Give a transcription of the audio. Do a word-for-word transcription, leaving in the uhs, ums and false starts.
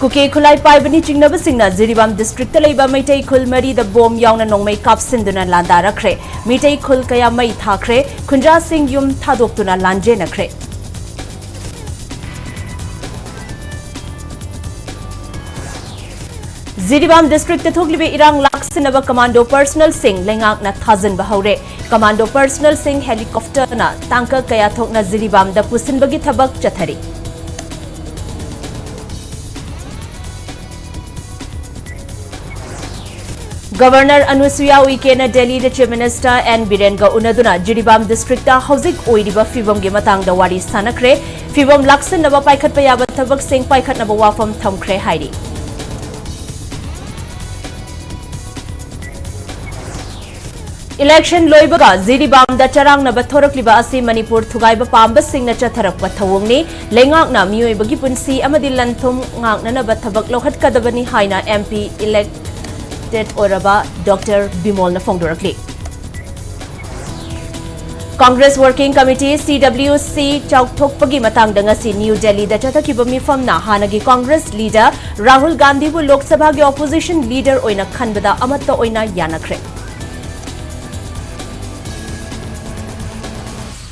ꯀꯨꯀꯤ ꯈꯨꯠꯂꯥꯏ ꯄꯥꯏꯕꯅꯤ ꯆꯤꯡꯅꯕꯁꯤꯡꯅ ꯖꯤꯔꯤꯕꯥꯝ ꯗꯤꯁꯇ꯭ꯔꯤꯛꯇ ꯂꯩꯕ ꯃꯩꯇꯩ ꯈꯨꯜ ꯃꯔꯤꯗ ꯕꯣꯝ ꯌꯥꯎꯅ ꯅꯣꯡꯃꯩ ꯀꯥꯞꯁꯤꯟꯗꯨꯅ ꯂꯥꯟꯗꯥꯔꯛꯈ꯭ꯔꯦ꯫ ꯃꯤꯇꯩ ꯈꯨꯜ ꯀꯌꯥ ꯃꯩ ꯊꯥꯈ꯭ꯔꯦ꯫ ꯈꯨꯟꯖꯥꯁꯤꯡ ꯌꯨꯝ ꯊꯥꯗꯣꯛꯇꯨꯅ ꯂꯥꯟꯖꯦꯟꯅꯈ꯭ꯔꯦ꯫ ꯖꯤꯔꯤꯕꯥꯝ ꯗꯤꯁꯇ꯭ꯔꯤꯛꯇ ꯊꯣꯛꯂꯤꯕ ꯏꯔꯥꯡ ꯂꯥꯛꯁꯤꯟꯅꯕ ꯀꯃꯥꯟꯗꯣ ꯄꯔꯁꯅꯦꯜꯁꯤꯡ ꯂꯩꯉꯥꯛꯅ ꯊꯥꯖꯤꯟꯕ ꯍꯧꯔꯦ꯫ ꯀꯃꯥꯟꯗꯣ ꯄꯔꯁꯅꯦꯜꯁꯤꯡ ꯍꯦꯂꯤꯀꯣꯞꯇꯔꯅ ꯇꯥꯡꯀꯛ ꯀꯌꯥ ꯊꯣꯛꯅ ꯖꯤꯔꯤꯕꯥꯝꯗ ꯄꯨꯁꯤꯟꯕꯒꯤ ꯊꯕꯛ ꯆꯠꯊꯔꯤ꯫ ꯒꯕꯔꯅꯔ ꯑꯅꯨꯁꯨꯌꯥ ꯎꯏꯀꯦꯅ ꯗꯦꯜꯂꯤꯗ ꯆꯤꯐ ꯃꯤꯅꯤꯁꯇꯔ ꯑꯦꯟ ꯕꯤꯔꯦꯟꯒ ꯎꯅꯗꯨꯅ ꯖꯤꯔꯤꯕꯥꯝ ꯗꯤꯁꯇ꯭ꯔꯤꯛꯇ ꯍꯧꯖꯤꯛ ꯑꯣꯏꯔꯤꯕ ꯐꯤꯕꯝꯒꯤ ꯃꯇꯥꯡꯗ ꯋꯥꯔꯤ ꯁꯥꯟꯅꯈ꯭ꯔꯦ꯫ ꯐꯤꯕꯝ ꯂꯥꯛꯁꯤꯟꯅꯕ ꯄꯥꯏꯈꯠꯄ ꯌꯥꯕ ꯊꯕꯛꯁꯤꯡ ꯄꯥꯏꯈꯠꯅꯕ ꯋꯥꯐꯝ ꯊꯝꯈ꯭ꯔꯦ ꯍꯥꯏꯔꯤ꯫ ꯏꯂꯦꯛꯁꯟ ꯂꯣꯏꯕꯒ ꯖꯤꯔꯤꯕꯥꯝꯗ ꯆꯔꯥꯡꯅꯕ ꯊꯣꯔꯛꯂꯤꯕ ꯑꯁꯤ ꯃꯅꯤꯄꯨꯔ ꯊꯨꯒꯥꯏꯕ ꯄꯥꯝꯕꯁꯤꯡꯅ ꯆꯠꯊꯔꯛꯄ ꯊꯧꯑꯣꯡꯅꯤ꯫ ꯂꯩꯉꯥꯛꯅ ꯃꯤꯑꯣꯏꯕꯒꯤ ꯄꯨꯟꯁꯤ ꯑꯃꯗꯤ ꯂꯟ-ꯊꯨꯝ ꯉꯥꯛꯅꯅꯕ ꯊꯕꯛ ꯂꯧꯈꯠꯀꯗꯕꯅꯤ ꯍꯥꯏꯅ ꯑꯦꯝ ꯄꯤ ꯏꯂꯦꯛꯇꯦꯗ ꯑꯣꯏꯔꯕ ꯗꯣꯛꯇꯔ ꯕꯤꯃꯣꯜꯅ ꯐꯣꯡꯗꯣꯔꯛꯂꯤ꯫ ꯀꯪꯒ꯭ꯔꯦꯁ ꯋꯥꯔꯀꯤꯡ ꯀꯃꯤꯇꯤ, ꯁꯤ ꯗꯕ꯭ꯂꯤꯌꯨ ꯁꯤ, ꯆꯥꯎꯊꯣꯛꯄꯒꯤ ꯃꯇꯥꯡꯗ ꯉꯁꯤ ꯅ꯭ꯌꯨ ꯗꯦꯜꯂꯤꯗ ꯆꯠꯊꯈꯤꯕ ꯃꯤꯐꯝꯅ ꯍꯥꯟꯅꯒꯤ ꯀꯪꯒ꯭ꯔꯦꯁ ꯂꯤꯗꯔ ꯔꯥꯍꯨꯜ ꯒꯥꯟꯙꯤꯕꯨ ꯂꯣꯛ ꯁꯚꯥꯒꯤ ꯑꯣꯄꯣꯖꯤꯁꯟ ꯂꯤꯗꯔ ꯑꯣꯏꯅ ꯈꯟꯕꯗ ꯑꯃꯠꯇ ꯑꯣꯏꯅ ꯌꯥꯅꯈ꯭ꯔꯦ꯫